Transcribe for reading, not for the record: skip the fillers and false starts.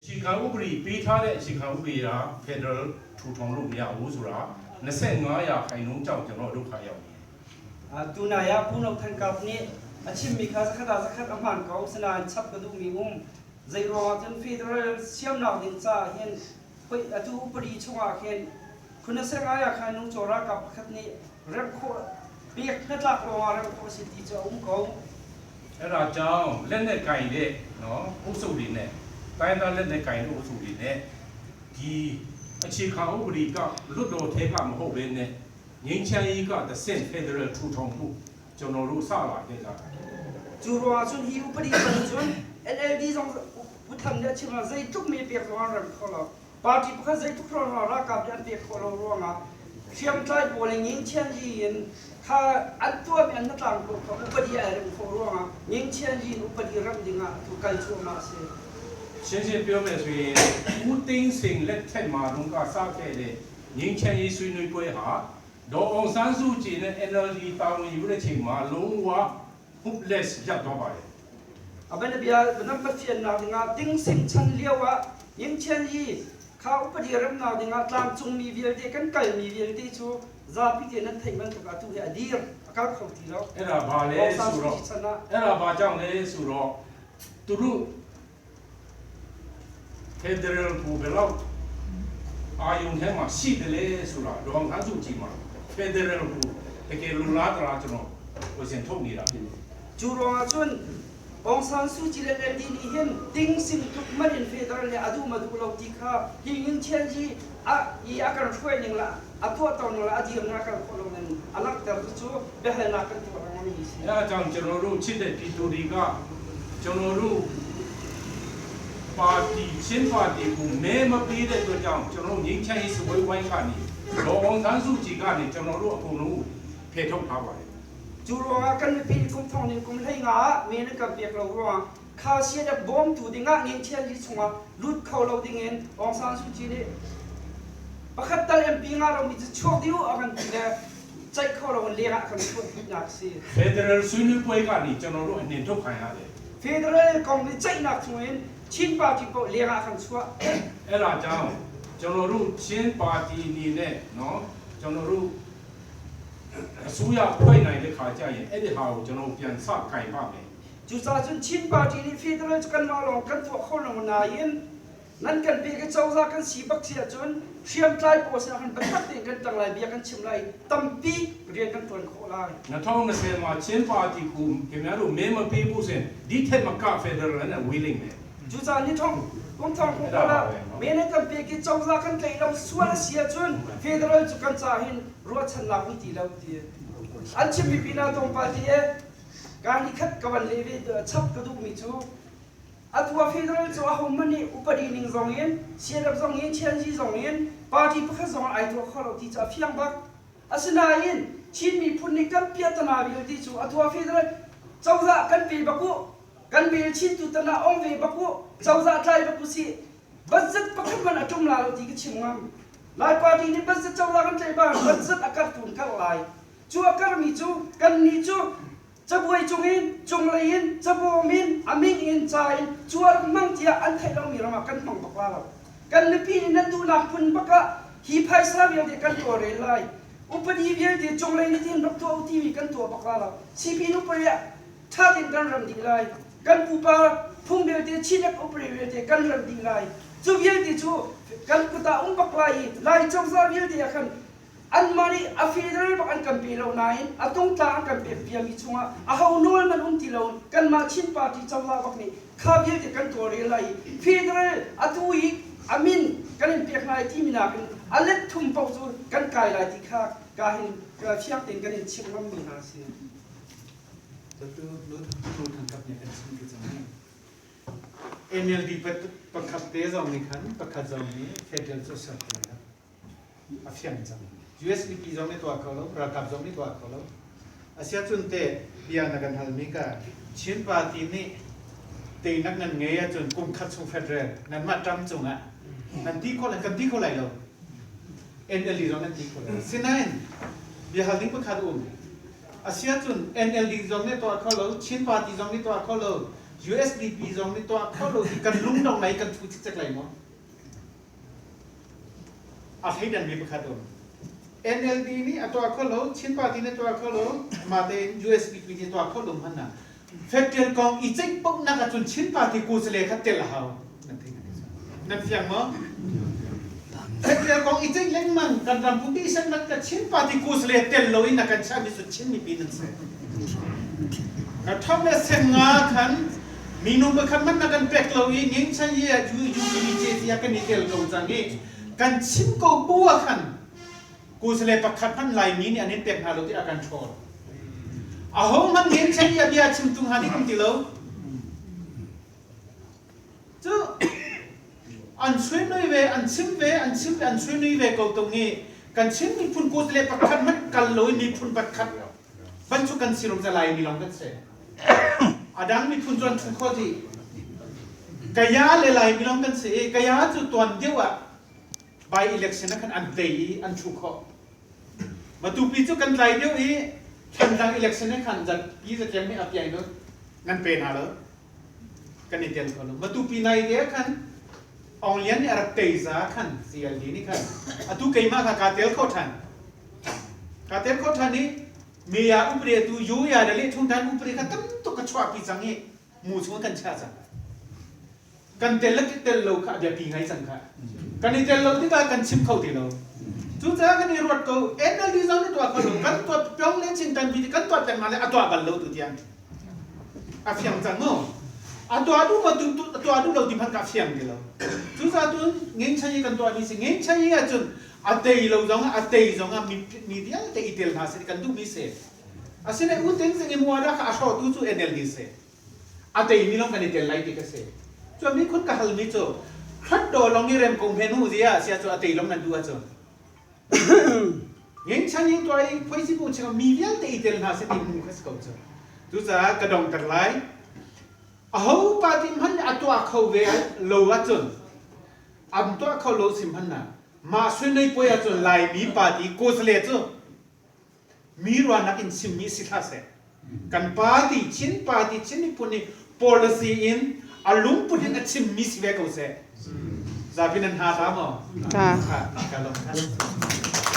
အခြေခံဥပဒေပေးထားတဲ့အခြေခံဥပဒေက Federal ထူထောင်လို့မရဘူးဆိုတာ25ရာခိုင်နှုန်းကြောင့်ကျွန်တော်ဒုက္ခရောက်နေတယ် Tunai ah Pu No Than Kap nih a chimmi kha zakhat ah zakhat a hmaan ko. Asinain chap ka duhmi um. Zei ruangah cun federal siamnak ding caah hin hoi atu upadi chungah khin khunaseng ah khan nungcaw ralkap pakhat nih remh khawh pek hnatlak lawngah remh khawh a si ti cu a um ko. အဲ့ဒါကြောင့်လက်နဲ့ကင်တဲ့နော်အုပ်စုတွေနဲ့တိုင်းသားလက်နဲ့ကင်တဲ့အုပ်စုတွေနဲ့ဒီအခြေခံဥပဒေကလွတ်တော်ထဲကမဟုတ်ဘဲနဲ့ငြိမ်းချမ်းရေးကတဆင့် Federal ထူထောင်မှုကျွန်တော်တို့စလာခဲ့ကြတယ် Cu ruangah cun hi upadi bang cun NLD zong Pu Tham nih a chim ah zeitluk mi pek zong an rem kho lo. Party pakhat zeitluk hrawng ralkap nih an pek khawh lo ruangah hriamtlai pawl in ngingchianyi in kha an tuahmi an hnatlang pawl kha upadi ai rem khawh ruangah ngingchianyi in upadi ramh dingah atu kal cuahmah a si. ရှင်းရှင်းပြောမယ်ဆိုရင်ဦးသိန်းစိန်လက်ထက်မှာတုန်းကစခဲ့တဲ့ငြိမ်းချမ်းရေးဆွေးနွေးပွဲဟာဒေါ်အောင်ဆန်းစုကြည်နဲ့ NLD တာဝန်ယူတဲ့ချိန်မှာလုံးဝ hopeless ရပ်သွားပါတယ် A bianabia nan Pathiannak dingah tingsing chan lio ah ngingchianyi kha upadi remnak dingah tlangcungmi vialte kan kalmi vialte cu zapi te nan theih bantuk atu hi a dir a kal kho ti lo. အဲ့ဒါဘာလဲဆိုတော့အဲ့ဒါဘာကြောင့်လဲဆိုတော့သူတို့ Federal ကိုဘယ်လောက်အာယုံထဲမှာရှိတယ်လဲဆိုတာဒေါအောင်ဆန်းစုကြည်မှာ Federal ကိုတကယ်လူလားတလားကျွန်တော်ဟိုစင်ထုတ်နေတာဖြစ်တယ် Cu ruangah cun Aung San Suu Kyi le NLD nih hin tingsing tluk man in federal nih a duh ma duh lo ti kha hi ngingchianyi a i a kan hruai ning la a tuahto ning la a dir ning a kal khawh lo ning a langhter cu biahalnak kan tuah lengmang mi si. အဲဒါကြောင့်ကျွန်တော်တို့ချစ်တဲ့ပြည်သူတွေကကျွန်တော်တို့ပါတီချင်းပါတီကိုမဲမပေးတဲ့အတွက်ကြောင့်ကျွန်တော်တို့ငြိမ်းချမ်းရေးစပွဲဝိုင်းကနေဒေါ်အောင်ဆန်းစုကြည်ကနေကျွန်တော်တို့အကုန်လုံးကိုဖယ်ထုတ်ထားပါတယ် Cu ruangah kan mipi nih kum thong ning kum 15 ah me nan kan pek lo ruangah kha CNF bawmtu dingah ngingchianyi chungah lut kho lo dingin Aung San Suu Kyi nih pakhat tal MP ngah lomi cu chuak dih u a kan ti le ceih kho lo in leng ah a kan chuah dihnak a si. Federal ဆွေးနွေးပွဲကနေကျွန်တော်တို့အနှင်ထုတ်ခံရတယ် Federal kong nih ceihnak chungin Chin Party paoh leng ah a kan chuah. အဲ့ဒါကြောင့်ကျွန်တော်တို့ချင်းပါတီအနေနဲ့နော်ကျွန်တော်တို့အစိုးရဖွဲ့နိုင်တဲ့ခါကျရင်အဲ့ဒီဟာကိုကျွန်တော်ပြန်စကင်ပါမယ် Cucaah cun Chin Party nih federal cu kanmah lawng kan tuah kho lo nain nan kan pek i cozah kan si bak si ahcun hriamtlai pawl sinah khan biatak tein kan ṭang lai, bia kan chim lai, tampi rian kan ṭuan khawh lai. 2020မှာချင်းပါတီကိုခင်ဗျားတို့မဲမပေးဘူးဆိုရင်ဒီထက်မက Federal နဲ့ဝေးလိမ့်မယ် Cucaah ni thong kum thong kum kala me nan kan pek i cozah kan tlaih lo sual a si ahcun federal cu kan ca hin ruahchannak um ti lo ti an chimmi pinah tlawmpal ti e kaan i khat ka van leh ve chap ka duhmi cu atu ah federal cu ahohmanh nih upadi ning zong in CNF zong in Chianzi zong in party pakhat zong ai tuah kho lo ti cu a fiang bak. Asinain Chin miphun nih kan piahtana vialte cu atu ah federal cozah kan pe bak u, kan bel chin tu tan ah ong ve bak u, cozah tlai bak u sih, budget pakhat hmanh a ṭum la lo ti ka chim ngam. Lai party nih budget cozah kan tlaih bang budget a karh tu in karh lai. Cu a karhmi cu kannih cu cabuai cungin cunglei in cabawm in a min in ca in cu a rak hmang tiah an theih lomi ram ah kan hmang bak la lo. Kan mipi nih nan duhnak hmun bak ah hi phaisa vialte kan tawlrel lai. Upadi vialte cunglei nih tin rak tuah u timi kan tuah bak la lo. Sipin upadi ah ṭha tein kan ram dih lai. Kan pupa phung vialte Chin upadi vialte kan ram dih lai. Cu vialte cu kan kut ah um bak lai i Lai cozah vialte ah khan Anmah nih a federal bak an kan pe lo nain a tungtlang an kan pek biami chungah aho nawl man um ti lo kanmah Chin Party cozah bak nih kha vialte kan tawlrel lai i federal atu i a min kan in pek lai timi nakin a let thum paoh cu kan kai lai ti kha ka hin fiang tein kan in chimh ngammi hna a si. Catu nu thangkap nih kan chim ti cang. NLD pakhat te zong nih khan pakhat zong nih federal cu ser ko lai lo. A fiang cang. US mipi zong nih tuah kho lo, ralkap zong nih tuah kho lo. Asiahcun teh bia na kan halmi ka Chin party nih teinak nan ngei ahcun kum khat chung federal nanmah ṭam cungah nan ti khawh lai, kan ti kho lai lo. NLD zong nan ti kho lai. Sinain biahal ding pakhat um. Asiahcun NLD zong nih tuah kho lo, Chin party zong nih tuah kho lo. USDP zong nih tuah kho lo ti kan lungdong lai kan thu cikcek lai maw? A thleidan mi pakhat um. NLD nih a tuah kho lo, Chin Party nih a tuah kho lo, mah tein USDP nih tuah kho lo hmanh ah federal kong i ceih paohnak ahcun Chin Party kuzale kha tel a hau. Nan fiang maw? Federal kong i ceih lengmang kan ram pumpi sannak ka Chin Party kuzale tel lo in na kan chiahmi cu Chin mipi nan si. Ka thom le sen nga khan minung pakhat man na kan pek lo i ngeng chan ye u u p c c kan i tel ko cang i kan chim ko bu ah khan kuzale pakhat hman Laimi nih an in pek hna lo ti a kan ṭhawl. Aho hmanh ngeng chan ye bia chim tung ha nih um ti lo. Cu an suinui ve, an chim ve, an chim ve, an suinui ve ko tung i kan Chin miphun kuzale pakhat hmanh kal lo i miphun pakhat ban cu kan si rum za Laimi lawng kan si. A dang miphun cu an ṭhu kho dih. Kaya le Laimi lawng kan si i Kaya cu tuan deuh ah by election ah khan an tei i an ṭhu khawh. Matupi cu kan tlai deuh i Thantlang election ah khan zatpi zatlem nih a piai nu nan pe hna lo. Kan i tel kho lo. Matupi nai te ah khan Aung Lian nih a rak tei za khan CLD nih khan atu keimah kha kaa tel kho ṭhan. Kaa tel kho ṭhan i meya upre tu yuya le lehthung tan upre kha tam tuk ka chuahpi cang i mu chung kan chia cang. Kan tel le tel lo kha a biapi ngai cang kha. Kan i tel lo tikah kan chim kho ti lo. Cucaah kan i ruat ko NLD zong nih tuah kho lo kan tuah pyong le chin tan bi kan tuah peng le a tuah bal lo tu tiang. A fiang cang mu. A tuah duh maw a tuah duh lo ti hmanh ka fiang ti lo. Cucaah cun ngengchan i kan tuah mi si ngengchan i ahcun a tei lo zong a tei zong ah mi vialte i tel hna seh kan duhmi si. Asinain u Teng Sing i muada kha a hrawhtu cu NLD si. A teimi lawng kan i tel lai ti ka si. Cun mi khun ka halmi cu hrat daw lawng i rem ko hme nu zia sia cu a tei lawng nan duh ahcun. Ngengchan i tuah i phoisi bu chungah mi vialte i tel hna seh ti mu kha si ko cu. Cucaah ka dongter lai. Aho party hmanh nih a tuah kho ve lo ahcun an tuah kho lo sim hmanh ah mah suinei puai ahcun Laimi party kawsale cu mi ruahnak in chimmi si hlah seh. Kan party, Chin party, Chin miphun nih policy in a lungput in a chimmi si ve ko seh. Zapi nan hna hlah maw? Ta. Ka lawm.